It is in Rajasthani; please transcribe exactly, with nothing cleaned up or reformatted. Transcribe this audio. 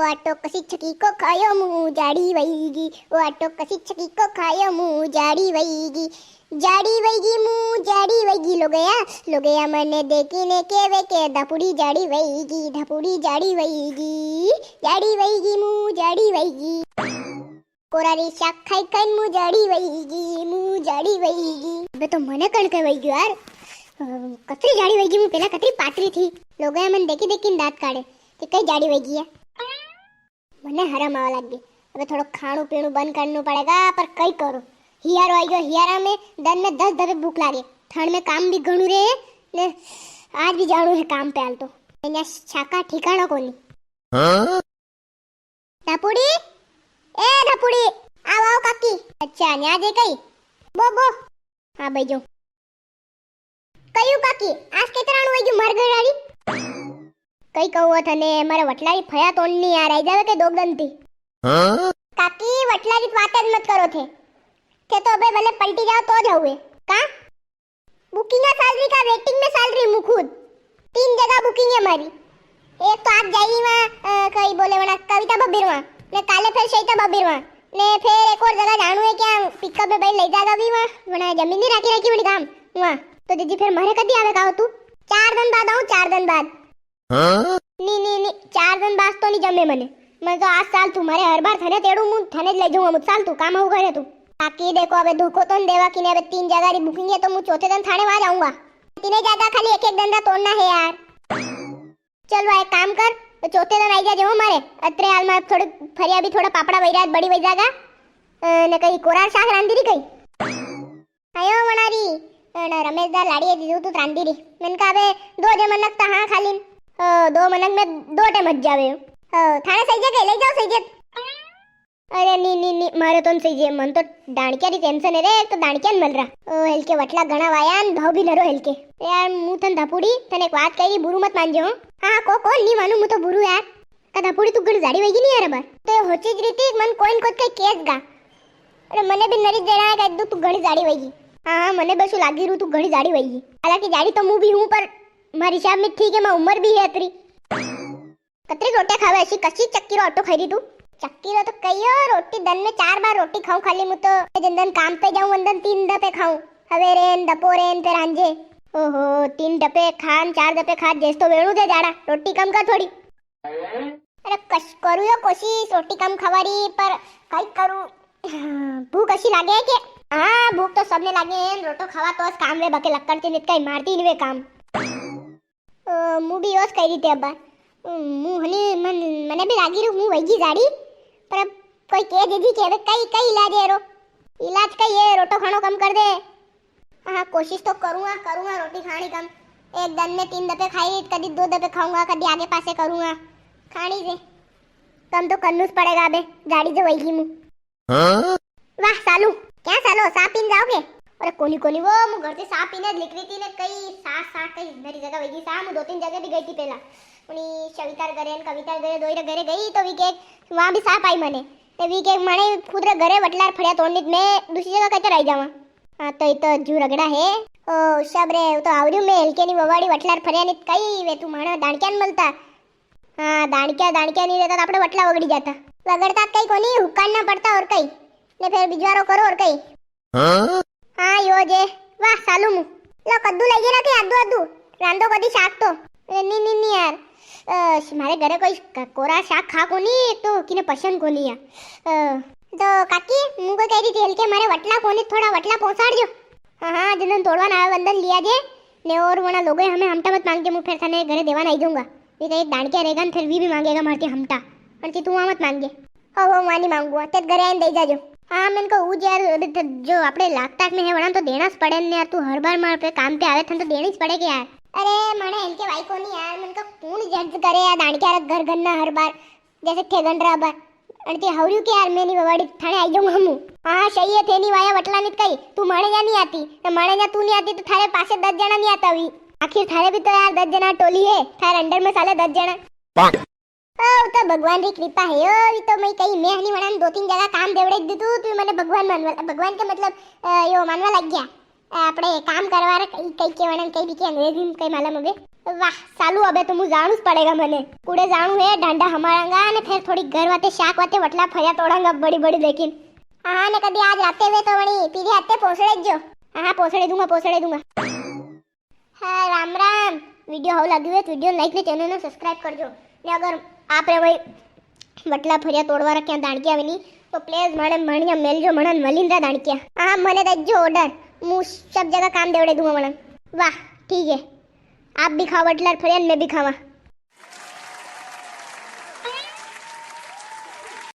ओ आटो कसी छकी को खायो, मूं जाड़ी वईगी। ओ आटो कसी छकी को खायो, मूं जाड़ी वईगी। जाड़ी वईगी, मूं जाड़ी वईगी। लोगया, लोगया मने देखी ने केवे के धपुड़ी जाड़ी वईगी, धपुड़ी जाड़ी वईगी। जाड़ी वईगी, मूं जाड़ी वईगी। कोरा री शाक खाई खाई मूं जाड़ी वईगी, मूं जाड़ी वईगी। अबे तो मने कण के वईगी यार, अ, कतरी जाड़ी वईगी, मूं पेला कतरी पातरी थी। लोगया मने देखी देखी ने दांत काढ़े कि कई जाड़ी वईगी है। मने हरम आवा लाग गई। अबे थोड़ो खाणू पीणू बंद करनू पड़ेगा, पर कई करूं, हियारो आई गयो, हियारा में दन में दस दफे भूख लागे, ठंड में काम भी घणू रे ने, आज भी जाणू है काम पे। हाल तो यहाँ छाका ठिकाणा कोनी। हाँ? धपुड़ी, ए धपुड़ी, आओ, आओ काकी। अच्छा, न्या जे कई? बो, बो। हाँ भाई जो। कयू काकी, आज के तरह वही जो मर गई रानी? कई कहूँ थने, मारे वटला री फया तोड़नी यार, आई जावे के दो दन थी। हाँ? काकी, वटला री बात मत करो थे। थे तो अबे भले पलटी जाओ तो जाओ है। का? बुकिंग चाल री का, वेटिंग में चाल री, मु खुद। तीन जगह बुकिंग है मारी। एक तो आज जाई वहाँ, अ, कई बोले वना कविता बबीर वहाँ, ने काले फिर शैता बबीर वहाँ, ने फिर एक और जगह जाणू है क्या, पिकअप में भाई ले जागा भी वहाँ, वना जमीन नहीं राखी राखी वनी काम वहाँ। तो दीदी फिर मारे कदी आवे का हो तू? चार दिन बाद आऊँ, चार दिन बाद। हाँ? नी, नी, नी, चार दिन बाद तो नी जमे मने। मैं तो आज चाल तू मारे हर बार थने तेड़ू, मु थने ले जाऊंगा, मु चाल तू काम हो करे तू। बाकी देखो, अबे धोखो तो न देवा किने, अबे तीन जगह री बुकिंग है, तो मु चौथे दिन थाने वहां जाऊंगा। तीने ज्यादा खाली एक एक दिन रा तोड़ना है यार। चल भाई, एक काम कर, तो चौथे दिन आई जा जेवो मारे। अतरे हाल में थोड़े फरिया भी थोड़ा पापड़ा वैराज बड़ी वही जागा। अ, ने कई कोरार शाक रांधी री कई। आयो वणारी, अन रमेश दा लाड़ी दीदू तू त्रांदी री। मैंने कहा, "अबे दो जे मनक ता हाँ खाली, अ, दो मनक में दो टाइम हज जावे हो। अ, थाने सही जगह ले जाओ, सही जगह।" अरे नी, नी, नी, मारे तो न सही जे, मन तो दाणकिया री टेंशन है रे, एक तो दाणकिया न मिल रहा। ओ, हेलके वटला घणा वाया न भाव भी नरो हेलके। यार, मु थन धपुड़ी, थने एक बात कही, बुरू मत मान जे हो। हाँ, हाँ, को, को, नी मानू, मु तो बुरू यार। का धपुड़ी तू घणी जाड़ी वही नी यार, अबार। तो ये होची ज रीति, मन कोई न कोई कई केस गा। अरे मने भी नरी देना है, कह दू तू घणी जाड़ी वही। हाँ, हाँ, मने बसु लागी रू तू घणी जाड़ी वही। हालांकि जाड़ी तो मु भी हूँ, पर मारी हिसाब में ठीक है, मैं उम्र भी है अतरी। कतरी रोटियां खावे ऐसी कसी चक्की रो आटो खाई री तू? चक्की रो तो कहियो, रोटी दन में चार बार रोटी खाऊं खाली मु तो। जन दन काम पे जाऊं, वन दन तीन दफे खाऊं, हवेरे न, दपोरे न, फिर हांजे। ओहो, तीन दफे खान, चार दफे खा, जैस तो वेणु दे जाड़ा, रोटी कम कर थोड़ी। अरे कश-, करू यो कोशिश रोटी कम खावा री, पर कई करू, भूख अशी लागे है के? हाँ, भूख तो सबने लागे है, रोटो खावा तो काम वे बके लक्कड़ ते नित कई मारती नी वे काम। अ, मु भी योज कई री थी अबार। अ, मु हनी मन, मने भी लागी रू, मु वही जाड़ी, पर अब कोई के दीदी के, कई, कई इलाज है रो? इलाज कई है, रोटो खाणो कम कर दे। हाँ, कोशिश तो करूँगा, करूँगा रोटी खाणी कम। एक दन में तीन दफे खाई, कदी दो दफे खाऊंगा, कदी आगे पासे करूँगा। खाणी से कम तो करनू स पड़ेगा अबे, जाड़ी जो वही मु। हाँ? वाह, सालू, क्या सालो, सा पीन जाओगे? अरे कोनी, कोनी, वो मु घर से सा पीने निकली थी ने, कई सा, सा, कई मेरी जगह वही सा, मु दो तीन जगह भी गई थी पहला। उनी सविता रे घरे न कविता रे घरे, दोई रे घरे गई तो वी के वहाँ भी सा पाई मने। ते वी के मने खुद रे घरे वटलार फड़िया तोड़नी, मैं दूसरी जगह कैसे रह जावा? हाँ, तो ये तो जू रगड़ा है। ओ, सब रे, वो तो आवरियो में हल्के नी ववाड़ी वटलार फरिया नी कई वे तू माणा दाणक्या न मलता। हाँ, दाणक्या, दाणक्या नी रहता तो आपणे वटला वगड़ी जाता। वगड़ता कई कोनी, हुकान ना पड़ता और कई। ने फिर बिजवारो करो और कई। हाँ? हाँ, यो जे। वाह, सालू मु। लो, कद्दू लई गेला के आदू आदू? रांदो कदी शाक तो? ए, नी, नी, नी यार। अ, श-, मारे घरे कोई क-, कोरा शाक खा कोनी, एक तो किने पसंद कोनी यार। अ, तो काकी, मु को कह रही थी, हल्के मारे वटला कोनी, थोड़ा वटला पहुंचाड़ जो। हाँ, हाँ, जिंदन तोड़वा ना आवे, वंदन लिया जे। ने और वना लोगों हमें हमटा मत मांग जे, मु फिर थाने घरे देवा नहीं दूंगा। वी कहे, "दाणक्या रेगा न, फिर वी भी मांगेगा मारती हमटा। पण ती तू आ मत मांगजे।" "हो, हो, मानी मांगू, ते घरे आईने दे जाजो।" हाँ, मैंने कहा, "ऊ जे यार, अबे थ-, जो आपणे लाख ताक में है, वणा तो देना स पड़े ने यार, तू हर बार मार पे काम पे आवे, थन तो देनी स पड़े के यार।" अरे, मने इनके भाई कोनी यार, मैंने कहा, "कौन जज करे यार, दाणक्या रे घर घर ना हर बार, जैसे ठेगन रा बार।" अन ते हवरियो के यार, मैं नी ववाड़ी, थाने आई जाऊंगा मु। हाँ, सही है, थे नी वाया वटला नी कई, तू माने जा नी आती, तो माने जा तू नी आती, तो थारे पासे दस जना नी आता हुई। आखिर थारे भी तो यार दस जना टोली है, थारे अंडर में साले दस जना। ओ, तो भगवान री कृपा है, ओ, वी तो मैं कई, मैं हनी वणाने दो तीन जगह काम देवड़े दी तू, तू मने भगवान मानवा, भगवान के मतलब, अ, यो मानवा लग गया। अ, आपणे काम करवा रे, कई, कई के वणाने कई भी के अंग्रेजी में कई मालूम होवे। वाह, सालू, अबे तो मु जाणू ज पड़ेगा मने। कुड़े जाणू है, ढांडा हमारांगा ने फेर थोड़ी घर वाते, शाक वाते वटला फरिया तोड़ांगा बड़ी बड़ी लेकिन। हाँ, ने कदी आज राते वे तो वणी पीरे हाथे पोसड़े जो। हाँ, हाँ, पोसड़े दूंगा, पोसड़े दूंगा। हाँ, राम राम। वीडियो हाउ लागी हुए तो वीडियो like ने चैनल ने subscribe कर जो। ने अगर आप रे भाई वटला फरिया तोड़वा रख्या दाणकिया भी नी, तो please माने मणिया मेल जो, मणन मलिन रा दाणकिया। हाँ, मने दज्जो order, मु सब जगह काम देवड़े दूंगा मणन। वाह, ठीक है, आप भी खाओ वटला फरिया, मैं भी खावा।